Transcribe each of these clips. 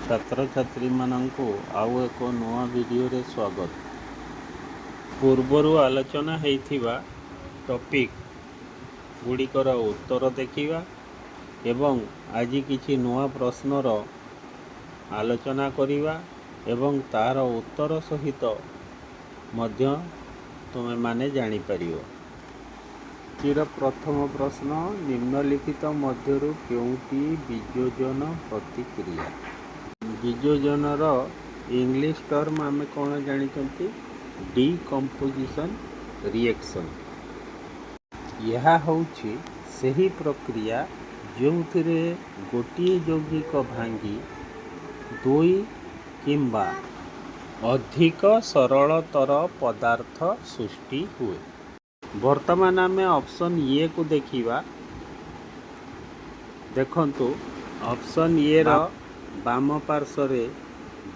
ଛାତ୍ରଛାତ୍ରୀମାନଙ୍କୁ ଆଉ ଏକ ନୂଆ ଭିଡ଼ିଓରେ ସ୍ୱାଗତ। ପୂର୍ବରୁ ଆଲୋଚନା ହେଇଥିବା ଟପିକ୍ ଗୁଡ଼ିକର ଉତ୍ତର ଦେଖିବା ଏବଂ ଆଜି କିଛି ନୂଆ ପ୍ରଶ୍ନର ଆଲୋଚନା କରିବା ଏବଂ ତା'ର ଉତ୍ତର ସହିତ ମଧ୍ୟ ତୁମେମାନେ ଜାଣିପାରିବ। ଆଜିର ପ୍ରଥମ ପ୍ରଶ୍ନ, ନିମ୍ନଲିଖିତ ମଧ୍ୟରୁ କେଉଁଟି ବିଯୋଜନ ପ୍ରତିକ୍ରିୟା? ବିଯୋଜନର ଇଂଲିଶ ଟର୍ମ ଆମେ କ'ଣ ଜାଣିଛନ୍ତି? Decomposition reaction. ଏହା ହେଉଛି ସେହି ପ୍ରକ୍ରିୟା ଯେଉଁଥିରେ ଗୋଟିଏ ଯୌଗିକ ଭାଙ୍ଗି ଦୁଇ କିମ୍ବା ଅଧିକ ସରଳତର ପଦାର୍ଥ ସୃଷ୍ଟି ହୁଏ। ବର୍ତ୍ତମାନ ଆମେ ଅପସନ୍ ଇଏକୁ ଦେଖିବା। ଦେଖନ୍ତୁ, ଅପସନ୍ ଇଏର ବାମ ପାର୍ଶ୍ୱରେ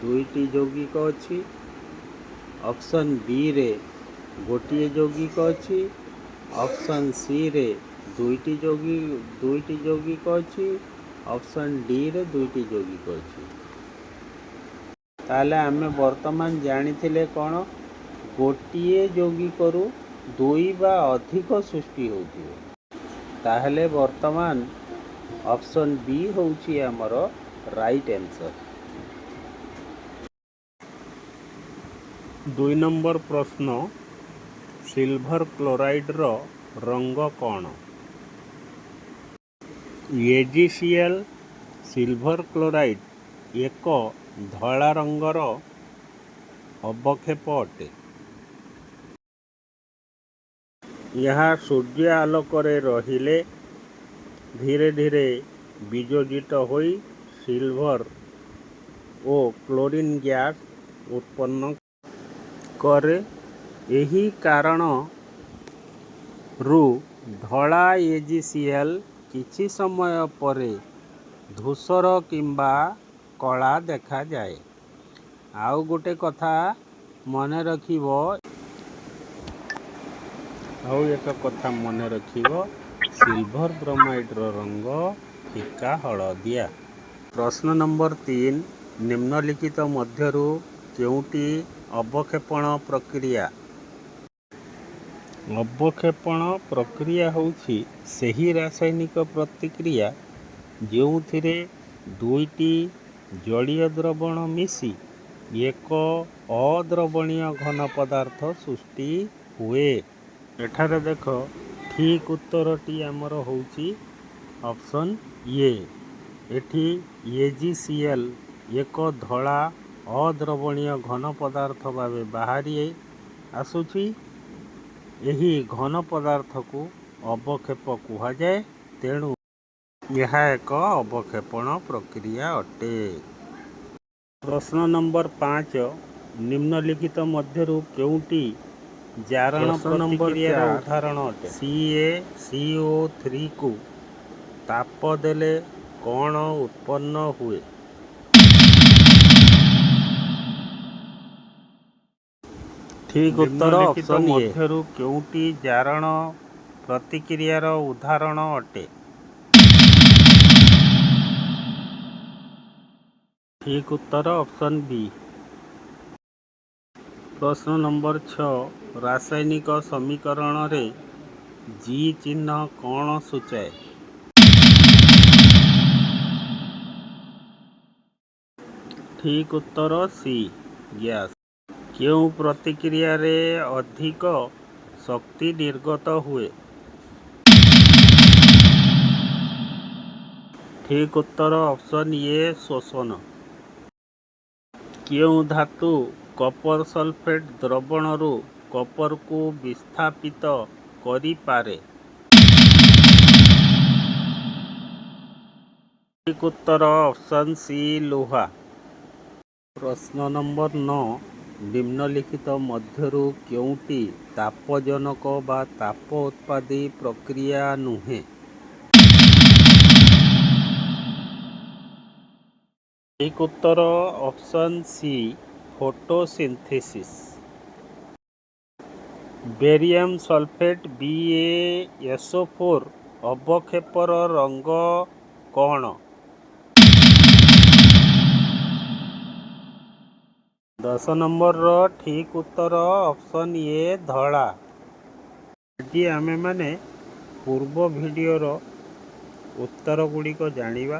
ଦୁଇଟି ଯୌଗିକ ଅଛି, ଅପସନ୍ ବିରେ ଗୋଟିଏ ଯୌଗିକ ଅଛି, ଅପସନ୍ ସିରେ ଦୁଇଟି ଯୌଗିକ ଅଛି, ଅପସନ୍ ଡିରେ ଦୁଇଟି ଯୌଗିକ ଅଛି। ତାହେଲେ ଆମେ ବର୍ତ୍ତମାନ ଜାଣିଥିଲେ କ'ଣ? ଗୋଟିଏ ଯୌଗିକରୁ ଦୁଇ ବା ଅଧିକ ସୃଷ୍ଟି ହେଉଥିବ। ତାହେଲେ ବର୍ତ୍ତମାନ ଅପସନ୍ ବି ହେଉଛି ଆମର ରାଇଟ୍ ଆନ୍ସର୍। 2 ନମ୍ବର ପ୍ରଶ୍ନ, ସିଲଭର କ୍ଲୋରାଇଡ୍ର ରଙ୍ଗ କ'ଣ? ଏଜିସିଏଲ୍, ସିଲଭର କ୍ଲୋରାଇଡ୍ ଏକ ଧଳା ରଙ୍ଗର ଅବକ୍ଷେପ ଅଟେ। ଏହା ସୂର୍ଯ୍ୟ ଆଲୋକରେ ରହିଲେ ଧୀରେ ଧୀରେ ବିଯୋଜିତ ହୋଇ ସିଲଭର ଓ କ୍ଲୋରିନ୍ ଗ୍ୟାସ୍ ଉତ୍ପନ୍ନ କରେ। ଏହି କାରଣରୁ ଧଳା ଏଜିସିଏଲ୍ କିଛି ସମୟ ପରେ ଧୂସର କିମ୍ବା କଳା ଦେଖାଯାଏ। ଆଉ ଗୋଟେ କଥା ମନେ ରଖିବ, ଆଉ ଏକ କଥା ମନେ ରଖିବ, ସିଲଭର ବ୍ରୋମାଇଡ୍ର ରଙ୍ଗ ଫିକା ହଳଦିଆ। ପ୍ରଶ୍ନ ନମ୍ବର 3, ନିମ୍ନଲିଖିତ ମଧ୍ୟରୁ କେଉଁଟି ଅବକ୍ଷେପଣ ପ୍ରକ୍ରିୟା? ଅବକ୍ଷେପଣ ପ୍ରକ୍ରିୟା ହେଉଛି ସେହି ରାସାୟନିକ ପ୍ରତିକ୍ରିୟା ଯେଉଁଥିରେ ଦୁଇଟି ଜଳୀୟ ଦ୍ରବଣ ମିଶି ଏକ ଅଦ୍ରବଣୀୟ ଘନ ପଦାର୍ଥ ସୃଷ୍ଟି ହୁଏ। ଏଠାରେ ଦେଖ, ଠିକ୍ ଉତ୍ତରଟି ଆମର ହେଉଛି ଅପସନ୍ ଏ। ଏଠି ଏଜିସିଏଲ୍ ଏକ ଧଳା ଅଦ୍ରବଣୀୟ ଘନ ପଦାର୍ଥ ଭାବେ ବାହାରି ଆସୁଛି। ଏହି ଘନ ପଦାର୍ଥକୁ ଅବକ୍ଷେପ କୁହାଯାଏ। ତେଣୁ ଏହା ଏକ ଅବକ୍ଷେପଣ ପ୍ରକ୍ରିୟା ଅଟେ। ପ୍ରଶ୍ନ ନମ୍ବର 5, ନିମ୍ନଲିଖିତ ମଧ୍ୟରୁ କେଉଁଟି ଜାରଣ ପ୍ରଶ୍ନ ନମ୍ବର ପ୍ରତିକ୍ରିୟାର 4, ଉଦାହରଣ ଅଟେ? ସିଏସିଓ3କୁ ତାପ ଦେଲେ କ'ଣ ଉତ୍ପନ୍ନ ହୁଏ? ଠିକ୍ ଉତ୍ତର ନିମ୍ନଲିଖିତ ଅପସନ୍ ଏ। ମଧ୍ୟରୁ କେଉଁଟି ଜାରଣ ପ୍ରତିକ୍ରିୟାର ଉଦାହରଣ ଅଟେ? ଠିକ୍ ଉତ୍ତର ଅପସନ୍ ବି। ପ୍ରଶ୍ନ ନମ୍ବର 6, ରାସାୟନିକ ସମୀକରଣରେ ଜି ଚିହ୍ନ କ'ଣ ସୂଚାଏ? ଠିକ୍ ଉତ୍ତର ସି, ଗ୍ୟାସ୍। କେଉଁ ପ୍ରତିକ୍ରିୟାରେ ଅଧିକ ଶକ୍ତି ନିର୍ଗତ ହୁଏ? ଠିକ୍ ଉତ୍ତର ଅପସନ୍ ଏ, ଶୋଷଣ। କେଉଁ ଧାତୁ କପର ସଲଫେଟ୍ ଦ୍ରବଣରୁ କପରକୁ ବିସ୍ଥାପିତ କରିପାରେ? ଠିକ୍ ଉତ୍ତର ଅପସନ୍ ସି, ଲୁହା। ପ୍ରଶ୍ନ ନମ୍ବର 9, ନିମ୍ନଲିଖିତ ମଧ୍ୟରୁ କେଉଁଟି ତାପଜନକ ବା ତାପ ଉତ୍ପାଦୀ ପ୍ରକ୍ରିୟା ନୁହେଁ? ଠିକ୍ ଉତ୍ତର option C, photosynthesis. Barium sulphate BaSO4 ଅବକ୍ଷେପର ରଙ୍ଗ କ'ଣ? 10 ନମ୍ବରର ଠିକ୍ ଉତ୍ତର ଅପସନ୍ ଏ, ଧଳା। ଆଜି ଆମେମାନେ ପୂର୍ବ ଭିଡ଼ିଓର ଉତ୍ତର ଗୁଡ଼ିକ ଜାଣିବା।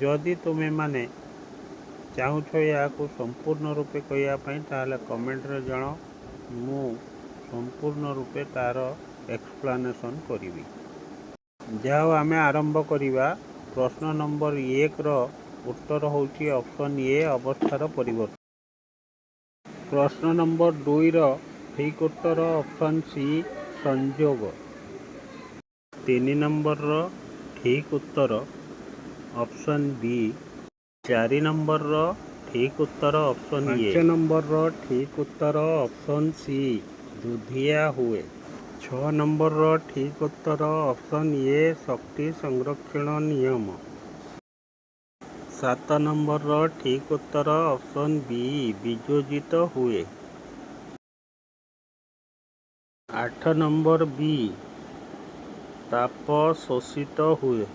ଯଦି ତୁମେମାନେ ଚାହୁଁଛ ଏହାକୁ ସମ୍ପୂର୍ଣ୍ଣ ରୂପେ କହିବା ପାଇଁ, ତାହେଲେ କମେଣ୍ଟରେ ଜଣାଅ। ମୁଁ ସମ୍ପୂର୍ଣ୍ଣ ରୂପେ ତାର ଏକ୍ସପ୍ଲାନେସନ୍ କରିବି। ଯାହା ହଉ, ଆମେ ଆରମ୍ଭ କରିବା। ପ୍ରଶ୍ନ ନମ୍ବର 1ର ଉତ୍ତର ହେଉଛି ଅପସନ୍ ଏ, ଅବସ୍ଥାର ପରିବର୍ତ୍ତନ। ପ୍ରଶ୍ନ ନମ୍ବର 2ର ଠିକ୍ ଉତ୍ତର ଅପସନ୍ ସି, ସଂଯୋଗ। 3 ନମ୍ବରର ଠିକ୍ ଉତ୍ତର ଅପସନ୍ ବି। 4 ନମ୍ବରର ଠିକ୍ ଉତ୍ତର ଅପସନ୍ ଏ। 5 ନମ୍ବରର ଠିକ୍ ଉତ୍ତର ଅପସନ୍ ସି, ଦୁଧିଆ ହୁଏ। 6 ନମ୍ବରର ଠିକ୍ ଉତ୍ତର ଅପସନ୍ ଏ, ଶକ୍ତି ସଂରକ୍ଷଣ ନିୟମ। 7 ନମ୍ବରର ଠିକ୍ ଉତ୍ତର ଅପସନ୍ ବି, ବିଯୋଜିତ ହୁଏ। 8 ନମ୍ବର ବି, ତାପ ଶୋଷିତ ହୁଏ।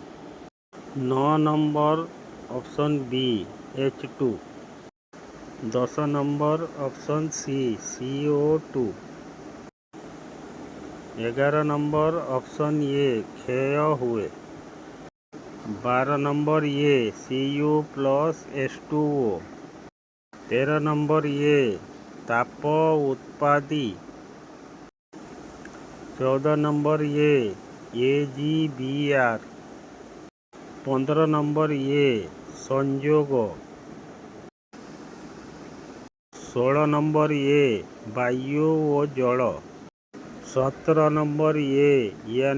9 number option B, H2। 10 number option C, CO2। 11 number option A, କ୍ଷୟ ହୁଏ। 12 number A, Cu plus H2O। 13 number ଏ, ତାପ ଉତ୍ପାଦୀ। 14 ନମ୍ବର ଏ, AgBr। 15 number ଏ, ସଂଯୋଗ। 16 ନମ୍ବର ଏ, ବାୟୁ ଓ ଜଳ। 17 number A,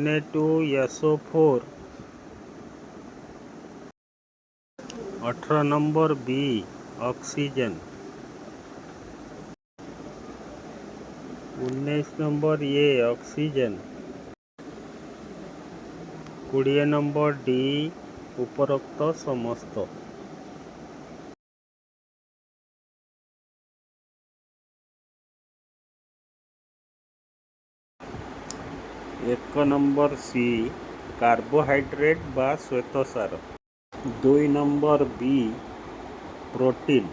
Na2SO4। 18 number B, oxygen. 19 number A, oxygen. 20 number D, ଉପରୋକ୍ତ ସମସ୍ତ। 1 number C, carbohydrate ବା ଶ୍ୱେତସାର। 2 number B, protein.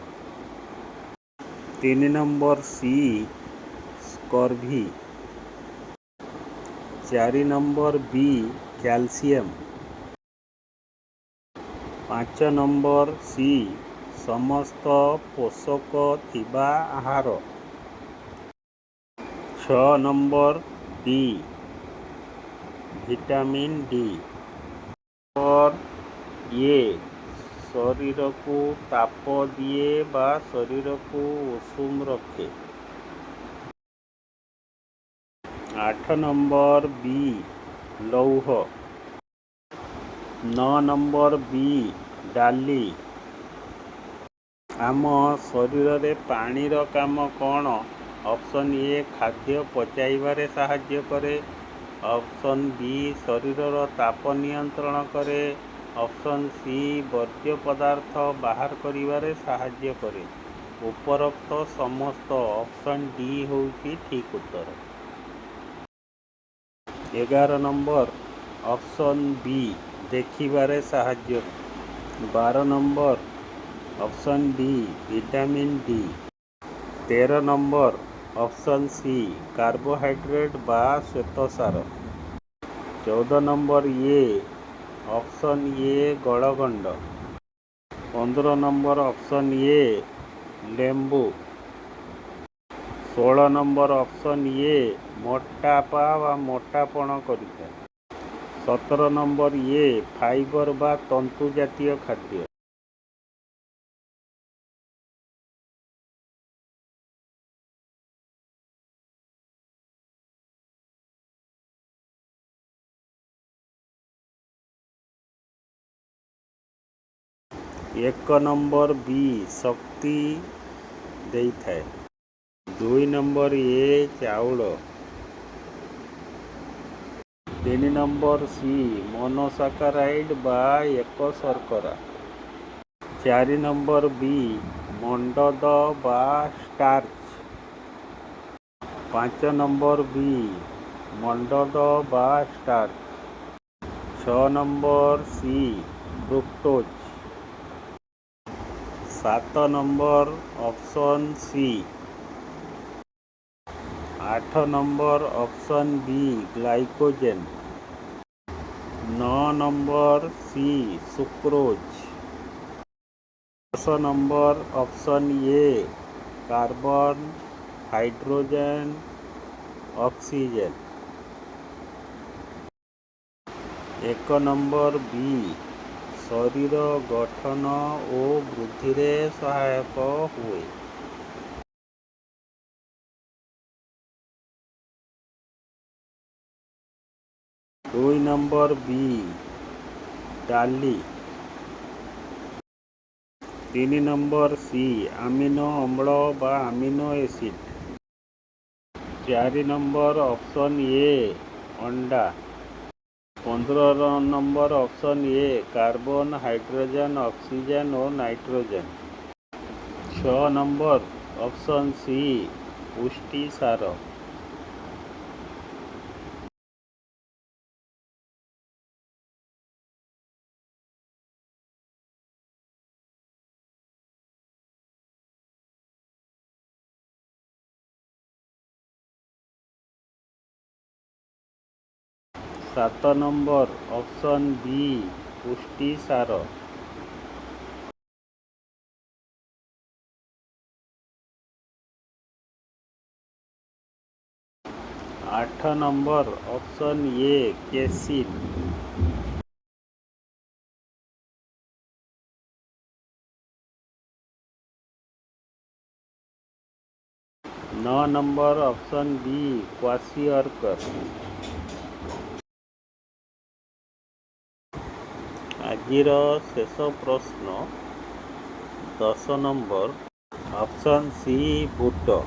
3 number C, scurvy. 4 number B, calcium. 5 number C, ସମସ୍ତ ପୋଷକ ଥିବା ଆହାର। 6 number D, vitamin D. Number ଏ, ଶରୀରକୁ ତାପ ଦିଏ ବା ଶରୀରକୁ ଉଷୁମ ରଖେ। 8 ନମ୍ବର ବି, ଲୌହ। 9 ନମ୍ବର ବି, ଡାଲି। ଆମ ଶରୀରରେ ପାଣିର କାମ କ'ଣ? ଅପସନ୍ ଏ, ଖାଦ୍ୟ ପଚାଇବାରେ ସାହାଯ୍ୟ କରେ। ଅପସନ୍ ବି, ଶରୀରର ତାପ ନିୟନ୍ତ୍ରଣ କରେ। ଅପସନ୍ ସି, ବର୍ଜ୍ୟ ପଦାର୍ଥ ବାହାର କରିବାରେ ସାହାଯ୍ୟ କରେ। ଉପରୋକ୍ତ ସମସ୍ତ। ଅପସନ୍ ଡି ହେଉଛି ଠିକ୍ ଉତ୍ତର। 11 ନମ୍ବର ଅପସନ୍ ବି, ଦେଖିବାରେ ସାହାଯ୍ୟ। 12 number option D, vitamin D. 13 number option C, carbohydrate ବା ଶ୍ୱେତସାର। 14 ନମ୍ବର ଏ, ଅପସନ୍ ଏ, ଗଳଗଣ୍ଡ। 15 ନମ୍ବର ଅପସନ୍ ଏ, ଲେମ୍ବୁ। 16 ନମ୍ବର ଅପସନ୍ ଏ, ମୋଟାପା ବା ମୋଟାପଣ କରିଥାଏ। 17 ନମ୍ବର ଏ, ଫାଇବର ବା ତନ୍ତୁ ଜାତୀୟ ଖାଦ୍ୟ। 1 ନମ୍ବର ବି, ଶକ୍ତି ଦେଇଥାଏ। 2 ନମ୍ବର ଏ, ଚାଉଳ। 3 ନମ୍ବର ସି, ମୋନୋସାକାରାଇଡ୍ ବା ଏକ ଶର୍କରା। 4 ନମ୍ବର ବି, ମଣ୍ଡଦ ବା ଷ୍ଟାର୍ଚ। 5 ନମ୍ବର ବି, ମଣ୍ଡଦ ବା ଷ୍ଟାର୍ଚ। 6 number C, fructose. ସାତ ନମ୍ବର ଅପସନ୍ ସି। ଆଠ ନମ୍ବର ଅପସନ୍ ବି, ଗ୍ଲାଇକୋଜେନ୍। ନଅ number C, sucrose. 10 number option A, carbon, hydrogen, oxygen. 1 number ବି, ଶରୀର ଗଠନ ଓ ବୃଦ୍ଧିରେ ସହାୟକ ହୁଏ। 2 ନମ୍ବର ବି, ଡାଲି। 3 ନମ୍ବର ସି, ଆମିନୋ ଅମ୍ଳ ବା ଆମିନୋ ଏସିଡ୍। 4 ନମ୍ବର ଅପସନ୍ ଏ, ଅଣ୍ଡା। 15 number option A, carbon, hydrogen, oxygen O nitrogen. 6 number option C, ପୁଷ୍ଟିସାର। 7 number option B, ପୁଷ୍ଟିସାର। 8 number option A, casein. 9 number option B, kwashiorkor. ଆଜିର ଶେଷ ପ୍ରଶ୍ନ, 10 ନମ୍ବର ଅପସନ୍ ସି, ବୁଟ।